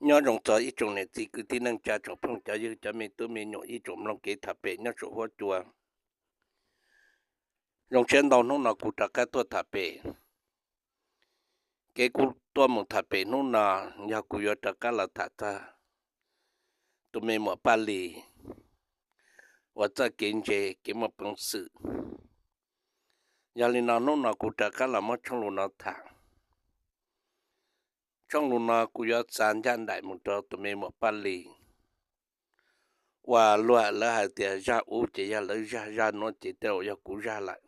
Nyob zoo txog ib tsoom niam txiv kwv tij neej tsa tsoom phooj cov ywg cov me tub me nyuam ib tsoom mloog kev tham pem nyob saum huab cua. Zoo siab ntau hnub no kuv rov qab tuaj tham pem. Kev kuv tuaj mus tham pem hnub no yog kuv yuav rov qab los tham txog tus me muam Paj Lis uas txoj kev ntse kev muaj peev xwm. Yog li no hnub no kuv rov qab los muab tshooj lus no tham. Tshooj lus no kuv yuav xa ncaj nraim mus rau tus me muam Paj Lis uas luag lawv hais tias zaj ub ces yog lawv zaj, zaj nuav ces tej zaum yog kuv zaj lawm.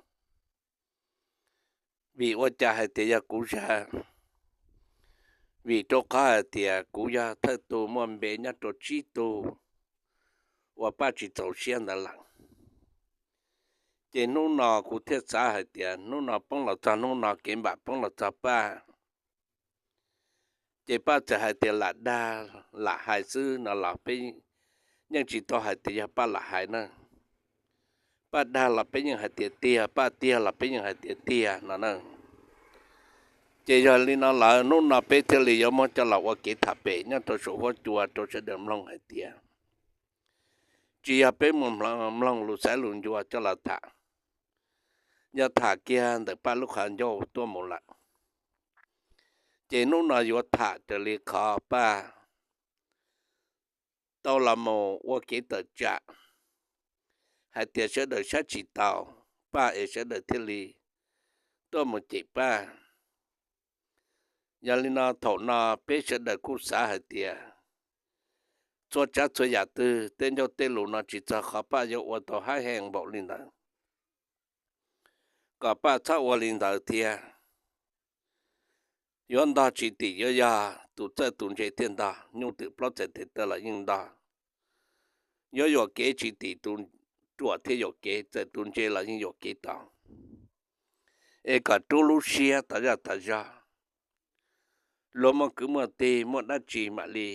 Vim ua cas hais tias yog kuv zaj? Vim rau qhov hais tias kuv yog thawj tug muaj npe nyob rau tsib tug uas Paj tsis txaus siab ntawd lawm. Ces hnub no kuv thiaj xav hais tias hnub no poob los txog hnub no kev npam poob los txog Paj. Ces Paj txawm hais tias lam dag lam hais xwb no los peb yeej tsis tau hais tias yog Paj lam hais na. Paj dag los peb yeej hais tias tiag, Paj tiag los peb yeej hais tias tiag no na. Ces yog li no lawm hnub no peb thiaj li yuav muab coj los ua kev tham pem nyob rau saum huab cua rau sawv daws mloog hais tias tsis yog peb mus mloog lus xaiv lus ncua coj los tham, yog tham kiag ntawm Paj lub qhov ncauj tuaj mus lawm. Ces hnub no yuav tham raws li qhov Paj tau los mus ua kev tawm tsam hais tias sawv daws saib tsis taus Paj es sawv daws thiaj li tuaj mus cem Paj. Yog li no thaum no peb sawv daws kuj xav hais tias txhua tsav txhua yam twg tej ncauj tej lus no tsis txog qhov Paj yuav ua tau haib heev npaum li ntawd, kom Paj txhob ua li ntawd thiab. Yuav ntog tsis tim yuav yog tus txawj tus ntse thiaj ntog, nyuj twm plaub txhais tes taw los yeej ntog. Yuav yuam kev tsis tim tus ruam thiaj yuam kev, txawm tus ntse los yeej yuam kev tau. Es kom rub lub siab tas zaj tas zog. Luag muaj kwv muaj tij muaj dab tsi mam li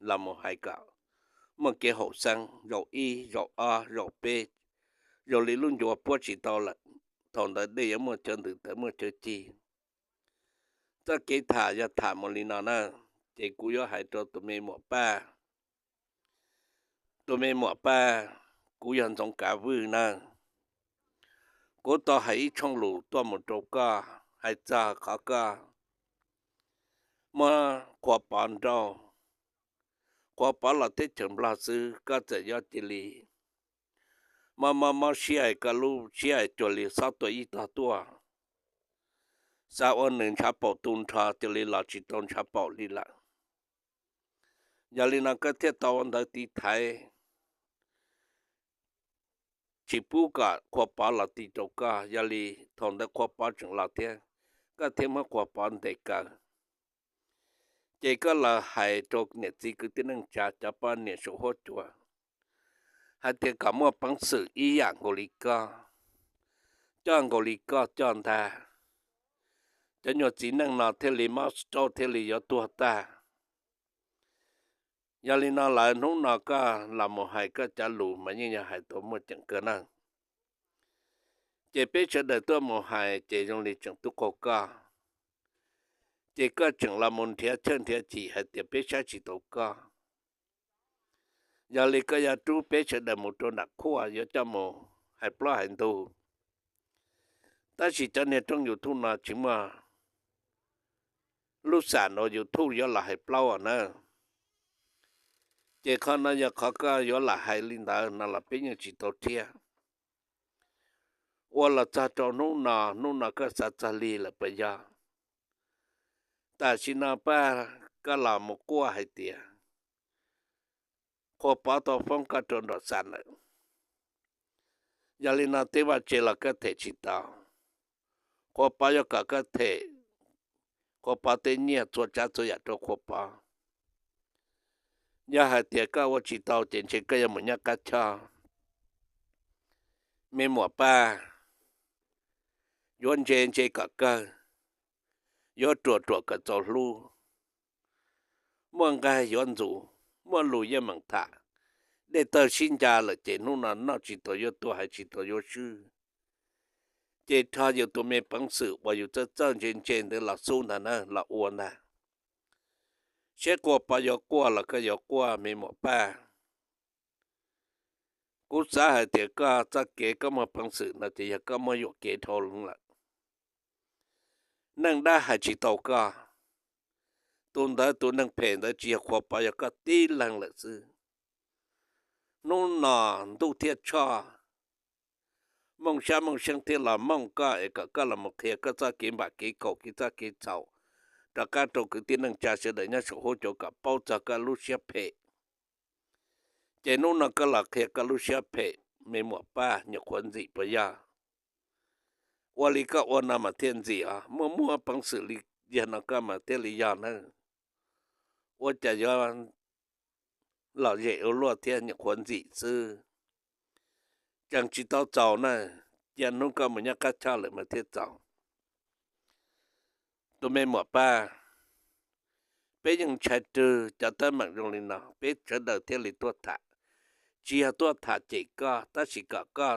los mus hais kom muaj kev haum xeeb zaum ib zaum ob zaum peb, zoo li lub ncua puab tsis tau lawm, thaum ntawd dej yuav muaj cawv ntws taws muaj cawv ci. Txoj kev tham yog tham mus li no na, ces kuv yuav hais rau tus me muam Paj. Tus me muam Paj, kuv yog Ntxoov Kav Vwj na. Kuv tau hais ib tshooj lus tuaj mus rau koj hais txog qhov koj muab Qhua Pov nrauj. Qhua Pov los teb chaws Nplog xwb koj txawm yuav cia li mob mob mob siab, koj lub siab cuag li xob tua ib tog tuaj. Xav ua nws ntshav paum tu nrho cia li los tsis tau ntshav paum li lawm. Yog li no koj thiaj tau ua ntawv tiv thaiv tsis pub kom Qhua Pov los ti rau koj. Yog li thaum ntawd Qhua Pov tseem los thiab, koj thiaj muab Qhua Pov ntes kaw. Ces koj los hais rau niam txiv kwv tij neej tsa cov poj niam saum huab cua hais tias kom muaj peev xwm ib yam nkaus li koj, coj nkaus li koj coj ntag, cov nyuag txiv neej no thiaj li mob rauj thiaj li yuav tuag tag. Yog li no lawm hnub no koj los mus hais koj cov lus mas yeej yog hais tau muaj ceem kawg na. Ces peb sawv daws tuaj mus hais ces zoo li tseem tub qaug koj, ces koj tseem los mus nrhiav chawj nrhiav chim hais tias peb saib tsis taus koj. Yog li koj yuav rub peb sawv daws mus rau nram qhuaj yuav coj mus hais plaub hais ntug. Tab sis cov niag rooj YouTube no tsis muaj lub xam no YouTube yuav los hais plaub os na. Ces qhov no yog qhov koj yuav lam hais li ntawd no los peb yeej tsis tau thiab. Ua los txog rau hnub no, hnub no koj xav txog li lawm puas yog? Tam sim no Paj, koj los mus quaj hais tias Qhua Pov tau foob koj rau nram xam lawm. Yog li no tej vaj tse los koj them tsis tau. Qhua Pov yuav kom koj them Qhua Pov tej nyiaj txhua tsav txhua yam rau Qhua Pov. Yog hais tias koj ua tsis tau ces ntshe koj yuav mus nyob qab choj. Me muam Paj, yuav ntse ntse kom kawg, yuav ruam ruam kom txaus hlub. Muaj nqaij yuav ntxuv, muaj lus yeej meem tham. Dej tawg sib nca lawm ces hnub no noj tsis tau yuav tuag, hais tsis tau yuav swb. Ces rho yus tus me peev xwm uas yus txawj txawj ntse ntse ntawd los xub ntag na, los ua ntag. Seb Qhua Pov yuav quaj los koj yuav quaj me muam Paj. Kuv xav hais tias koj txoj kev koj muaj peev xwm no ces yog koj muab yuam kev dhau lawm. Neeg dab hais tsis tau koj. Tus ntawd tus neeg phem ntawd tsis yog Qhua Pov, yog koj tib leeg lawm xwb. Hnub no ntuj thiaj tshoj, Mooj Xyab Mooj Xyeeb thiaj los mooj koj es kom koj los mus qhia koj txoj kev npam kev kaum kev txaj kev txhaum rov qab rau kwv tij neej tsa sawv daws nyob saum huab cua kom paub txog koj lub siab phem. Ces hnub no koj los qhia koj lub siab phem, me muam Paj, nyuam qhuav ntxim puas yog? Ua li koj ua no mas thiaj ntxim os, muaj muaj peev xwm li yog no koj mas thiaj li yog na. Ua cas yuav lom zem ua luaj thiab, nyuam qhuav ntxim xwb. Tseem tsis tau txaus na, cia hnub koj mus nyob qab choj lawm mas thiaj txaus. Tus me muam Paj, peb yeej ntshai rwg cov teeb meem zoo li no peb sawv daws thiaj li tuaj tham. Tsis yog tuaj tham cem koj, tab sis kom koj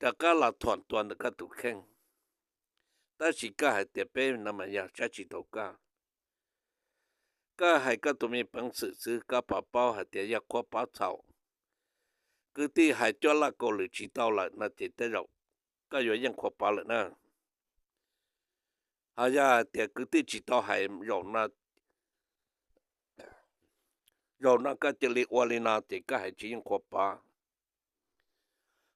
rov qab los thuam tua ntawm koj tus kheej. Tab sis koj hais tias peb no mas yog saib tsis taus koj. Koj hais koj tus me peev xwm xwb, koj puas paub hais tias yog Qhua Pov txhaum, kwv tij hais cuab laj kaus lwm tsis tau lawm no ces tej zaum koj yuav yeej Qhua Pov lawm na. Ho yog hais tias kwv tij tsis tau hais zaum no, zaum no koj cia li ua li no ces koj hais tsis yeej Qhua Pov.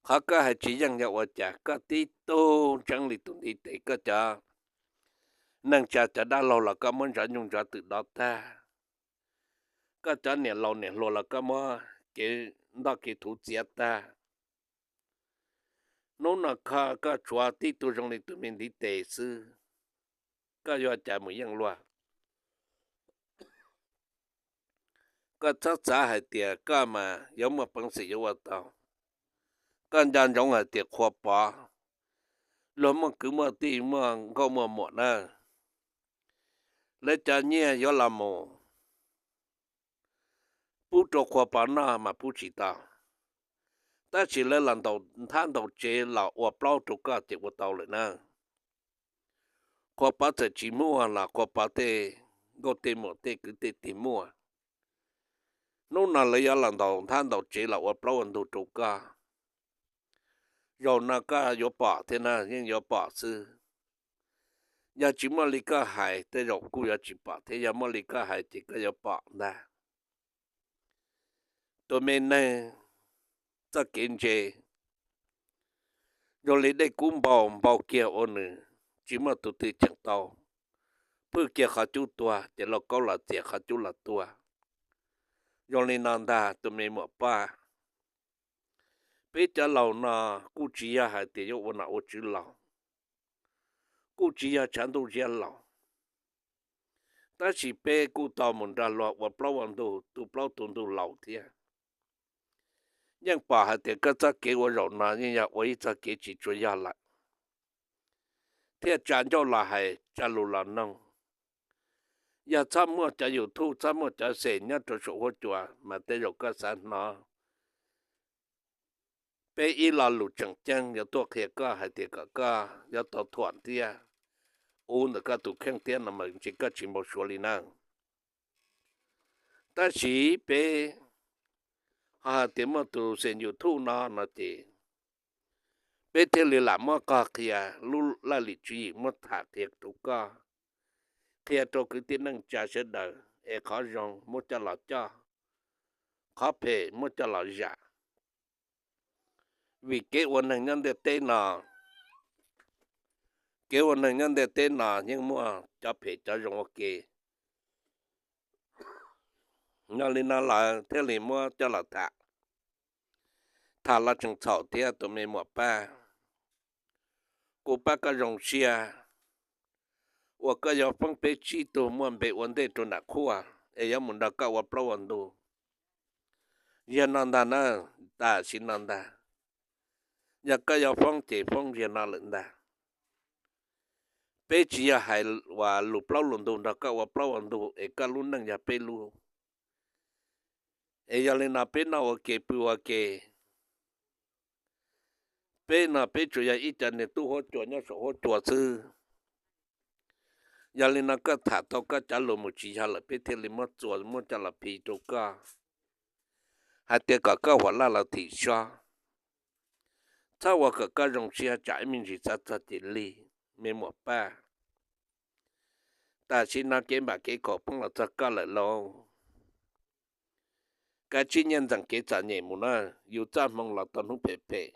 Qhov koj hais tsis yeej yog ua cas koj tib tug ntseeb li tus ntiv tes, koj cov neej tsa cov dab laug los koj muab ntsov nyuj ntsov twm dov tag, koj cov niam laus niam hluas los koj muab kev ntoj kev thuv txiav tag. Hnub no koj tshuav tib tug zoo li tus me ntiv tes xwb, koj yuav cas mus yeej luag? Koj txhob xav hais tias koj mas yuav muaj peev xwm yuav ua tau. Koj nco ntsoov hais tias Qhua Pov luag muaj kwv muaj tij muaj nkauj muaj muam na, lawv cov nyiaj yuav los mus pub rau Qhua Pov noj mas pub tsis tau. Tab sis lawv los ntaus nthab ntaus tsev los ua plaub rau koj ces ua tau lawm na. Qhua Pov txawm tsis muaj los Qhua Pov tej nkauj tej muam tej kwv tej tij muaj. Hnub no lawv yuav los ntaus nthab ntaus tsev los ua plaub ua ntug rau koj. Zaum no koj yuav pom thiab na, yeej yuav pom xwb. Yog tsis muaj li koj hais tej zaum kuj yuav tsis pom thiab, yog muaj li koj hais ces koj yuav pom ntag. Tus me neeg txoj kev ntse zoo li dej kub npau npau kiag ua nws tsis muaj tus twg cheem tau, phwj kiag qhov cub tuag ces lauj kaub los txias qhov cub los tuag. Zoo li no ntag tus me muam Paj. Peb cov laus no kuj tsis yog hais tias yuav ua nom ua tswv laus, kuj tsis yog tshav ntuj ziab laus, tab sis peb kuj tau mus nrog luag ua plaub ua ntug tu plaub tu ntug laus thiab. Yeej pom hais tias koj txoj kev ua zaum no yeej yog ua ib txoj kev tsis tshua yog lawm, thiaj tsa ncauj los hais tsa lus los noog. Yog txhob muaj cov YouTube, txhob muaj cov xes nyob rau saum huab cua mas tej zaum koj xav hnov peb ib lo lus tseem ceeb yuav tuaj qhia koj hais tias kom koj yuav tau thuam thiab ua ntawm koj tus kheej thiab no mas ntshe koj tsis npau suav li na. Tab sis peb ho hais tias muaj tus xes YouTube no no ces peb thiaj li lam muab qhov qhia lub laj lim tswv yim muab tham qhia rau koj, qhia rau kwv tij neej tsa sawv daws es qhov zoo muab coj los coj, qhov phem muab coj los zam. Vim kev ua neeg nyob ntiaj teb no, kev ua neeg nyob ntiaj teb no yeej muaj cov phem cov zoo ua ke. Yog li no lawm thiaj li muab coj los tham, tham los tseem txhaum thiab tus me muam Paj. Kuv pab koj zoo siab uas koj yuav foob peb tsib tug muaj npe ua ntej rau nram qhuaj es yuav mus nrog koj ua plaub ua ntug. Ziag no ntag na, tam sim no ntag. Yog koj yuav foob ces foob ziag no lawm ntag. Peb tsis yog hais uas lus plaub lus ntug nrog koj ua plaub ua ntug es koj lub neej yog peb lub. Es yog li no peb noj ua ke pw ua ke, peb no peb tsuas yog ib co niag tub huab cua nyob saum huab cua xwb. Yog li no koj tham tau koj cov lus mus tsis yog lawm peb thiaj li muab txuas muab coj los piv rau koj hais tias kom koj huam laj los thim sob. Txhob ua kom koj zoo siab tsam ib me ntsis xav txog ces lig, me muam Paj. Tam sim no kev npam kev khaum poob los txog koj lawm lauj. Kav tsij nyiaj ntxeem kev txom nyem mus na, yus txoj hmoo los tau hnub phem phem,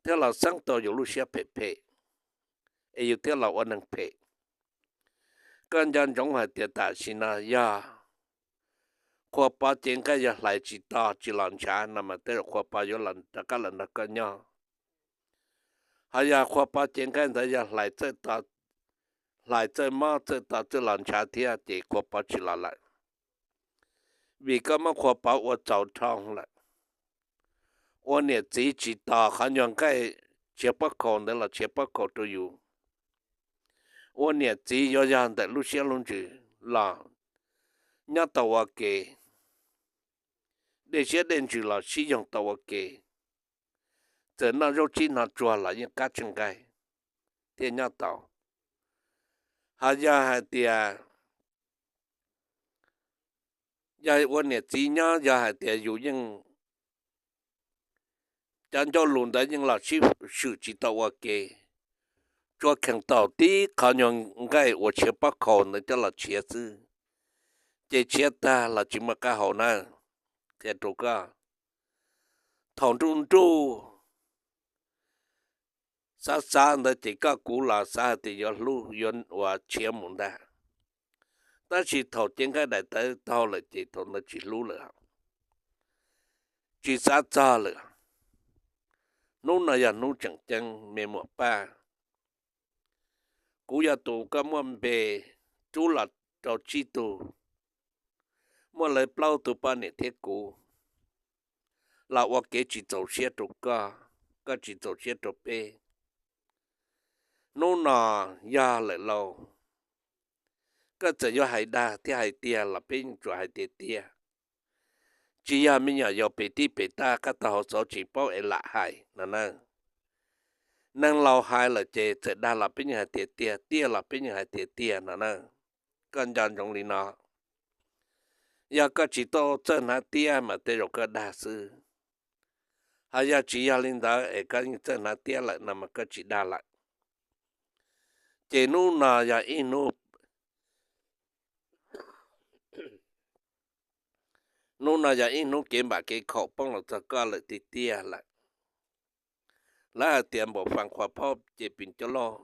thiab los xeeb tau yus lub siab phem phem, es yus thiaj los ua neeg phem. Koj nco ntsoov hais tias tam sim no yog Qhua Pov cev nqaij yog hlais tsis to tsis los ntshav no mas tej zaum Qhua Pov yuav rov qab los nrog koj nyob. Ho yog Qhua Pov cev nqaij ntawd yog hlais txawj to, hlais txawj mob txawj to txawj los ntshav thiab ces Qhua Pov tsis los lawm, vim koj muab Qhua Pov ua txaus dhau lawm. Ua niam txiv tsis tos qhov nyuag nqaij tshiav pob khaus ntawd los tshiav pob khaus rau yus. Ua niam txiv yuav yog ntawm lub siab lub ntsws los nyob tau ua ke, dej siab dej ntsws los sib yoog tau ua ke, txawm noj zaub tsib hno tsuag los yeej qab tsees nqaij thiaj nyob tau. Ho yog hais tias, yog ua niam txiv nyob yog hais tias yus yeej, cov ncauj lus ntawd yeej los sib swm tsis tau ua ke, tsuas kheev tau tib qhov nyuag nqaij uas tshiav pob khaus ntawd coj los tshiav xwb, ces tshiav tag los tsis muaj qab hau na. Qhia rau koj, thaum nruj nruj xav xav ntawd ces koj kuv los xav hais tias yuav hlub yuav ua tshiav mus ntag, tab sis thaum cev nqaij daim tawv taug lawm ces thaum ntawd tsis hlub lawm, tsis xav txog lawm. Hnub no yog hnub tseem ceeb me muam Paj. Kuv yog tus koj muaj npe rub los rau tsib tug, muaj lawv plaub tug poj niam thiab kuv los ua kev tsis txaus siab rau koj, koj tsis txaus siab rau peb. Hnub no yog lawm lauj, koj txawm yuav hais dag thiab hais tiag los peb yeej tsuas hais tiag tiag. Tsis yog me nyuam yaus pem tib pem tab qab tau hauv xauv tsis paub es lam hais no na. Neeg laus hais lawm ces txawm dag los peb yeej hais tiag tiag, tiag los peb yeej hais tiag tiag no na. Koj nco ntsoov li no, yog koj tsis tau txawj hnav tiab mas tej zaum koj dag xwb. Ho yog tsis yog li ntawd es koj yeej txawj hnav tiab lawm no mas koj tsis dag lawm. Ces hnub no yog ib hnub, hnub no yog ib hnub kev npam kev khaum poob los txog koj lawm tiag tiag lawm. Lawv hais tias npaum fas qhuav phob ces pim cov loj.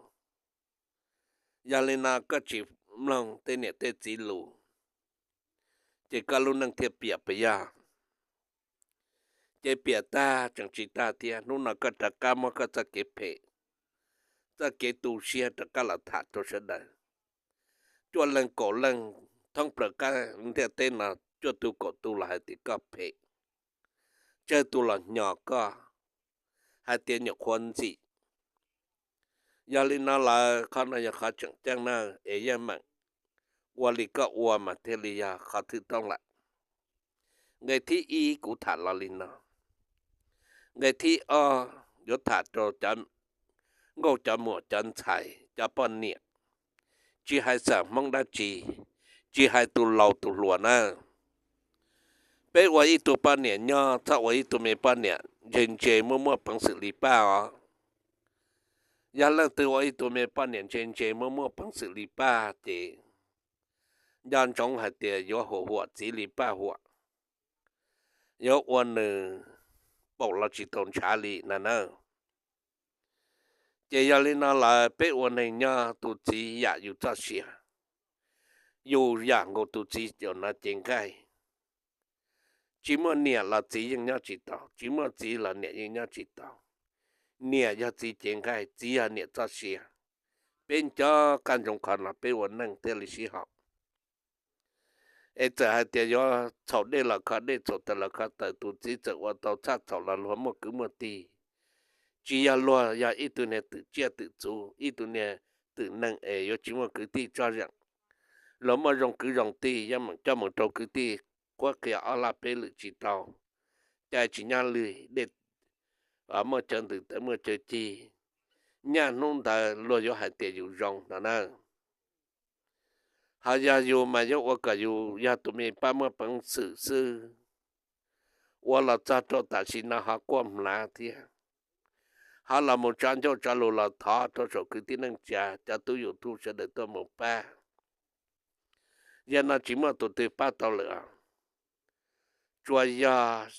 Yog li no koj tsis mloog tej niam tej txiv lus, ces koj lub neej thiaj piam puas yog? Ces piam tag tseem tsis tag thiab, hnub no koj rov qab muab koj txoj kev phem, txoj kev tu siab rov qab los tham rau sawv daws. Cuaj leeg kaum leej thoob plaws qab ntiaj teb no, cuaj tug kaum tug los hais tias koj phem, tsawg tus los hnyos koj, hais tias nyuam qhuav ntxim. Yog li no lawm qhov no yog qhov tseem ceeb na, es yeej meem ua li koj ua mas thiaj li yog qhov thwj toob lawm. Nqe thib ib kuv tham los li no. Nqe thib ob yuav tham rau cov nkauj cov muam cov ntxhais cov poj niam, tsis hais xam Hmoob dab tsi, tsis hais tus laus tus hluas na. Peb ua ib tug poj niam nyob txhob ua ib tug me poj niam ntse ntse muaj muaj peev xwm li Paj os. Yog leej twg ua ib tug me poj niam ntse ntse muaj muaj peev xwm li Paj ces nco ntsoov hais tias yuav huam huam txiv li Paj huam, yuav ua nws paum los tsis tau ntshav li na na. Ces yog li no lawm peb ua neeg nyob tus txiv yam yus txoj sia, yus yam nkaus tus txiv no cev nqaij. Tsis muaj niam los txiv yeej nyob tsis tau, tsis muaj txiv los niam yeej nyob tsis tau. Niam yog txiv cev nqaij, txiv yog niam txoj sia. Peb nco qab ntsoov qhov no peb ua neej thiaj li sib haum. Es txawm hais tias yuav txhaum dej los kho dej, txhaum taws los kho taws, tus txiv txawm ua tau txhaj txhaum los luag muaj kwv muaj tij. Tsis yog luag yog ib tug niag twm tsiaj twm txhu, ib tug niag twm neeg es yuav tsis muaj kwv tij tsob zeem. Luag muaj zoo kwv zoo tij yuav meem coj mus rau kwv tij qhuab qhia ob laj peb lwm tsis tau, cai tsis nyob li, dej muaj chaw ntws taws muaj chaw cig, nyaj hnub ntawd luag yuav hais tias yus zoo no na. Ho yog yus mas yuav ua kom yus yog tus me pab muaj peev xwm xwb, ua los txog rau tam sim no ho quaj hmlav thiab, ho los mus tso ncauj tso lus los thov rau saum kwv tij neej tsa cov tub YouTube sawv daws tuaj mus pab. Yog no tsis muaj tus twg pab tau lawm. Tsuas yog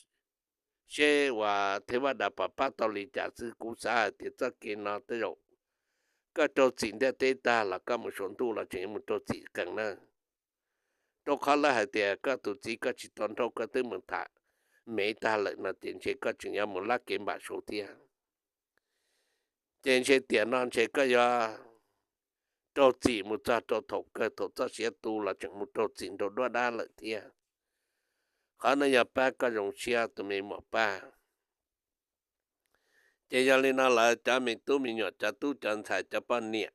seb uas Thej Vaj Dam pom pab tau li cas xwb. Kuv xav hais tias txoj kev no tej zaum koj rau txim ntiaj teb tag los koj mus saum ntuj los tseem yuav mus rau txim qees na. Rau qhov lawv hais tias koj tus txiv koj tsis tau nrauj, koj twb mus tham mev tag lawm no ces ntshe koj tseem yuav mus lab kev npam saud thiab. Ces ntshe tiam no ntshe koj yuav raug txim mus txog rau thaum kawg, thaum txoj sia tu los tseem mus raug txim nrog duab dab lawm thiab. Qhov no yog pab koj zoo siab tus me muam Paj. Ces yog li no lawv cov me tub me nyuam, cov tub cov ntxhais, cov poj niam,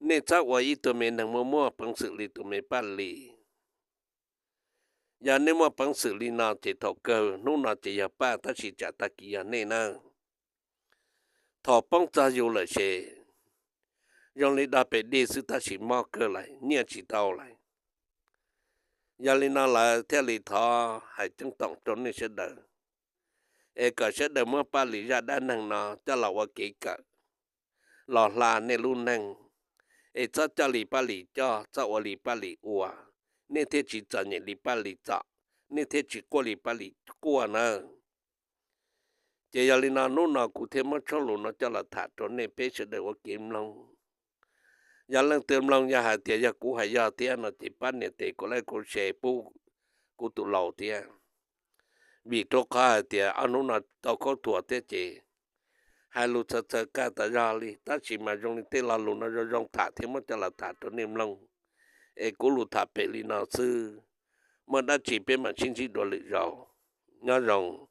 nej txhob ua ib tug me neeg muaj muaj peev xwm li tus me Paj Lis. Yog nej muaj peev xwm li no ces thaum kawg hnub no ces yog Paj tab sis tsam tag kis yog nej na. Thaum poob txog yus lawm ces zoo li dog pes dig xwb tab sis mob kawg lawm, nyiaj tsis tau lawm. Yog li no lawv thiaj li thov hais ceeb toom rau nej sawv daws, es kom sawv daws muab Paj Lis zaj dab neeg no coj los ua kev kawm, los hla nej lub neej, es txhob coj li Paj Lis coj, txhob ua li Paj Lis ua, nej thiaj tsis txom nyem li Paj Lis txom, nej thiaj tsis quaj li Paj Lis quaj nawb. Ces yog li no hnub no kuv thiaj muab tshooj lus no coj los tham rau nej peb sawv daws ua kev mloog. Yog leej twg mloog yog hais tias yog kuv hais yog thiab no ces pab nias tes kuv like kuv share pub kuv tus laus thiab. Vim rau qhov hais tias ob hnub no tau khaub thuas thiab ces hais lus txhawv txhawv kag tas zog li, tab sis mas zoo li tej lo lus no zoo zoo tham thiab muab coj los tham rau nej mloog. Es kuv lus tham pem li no xwb, muaj dab tsi peb mam sib ntsib dua lwm zaus. Nyob zoo.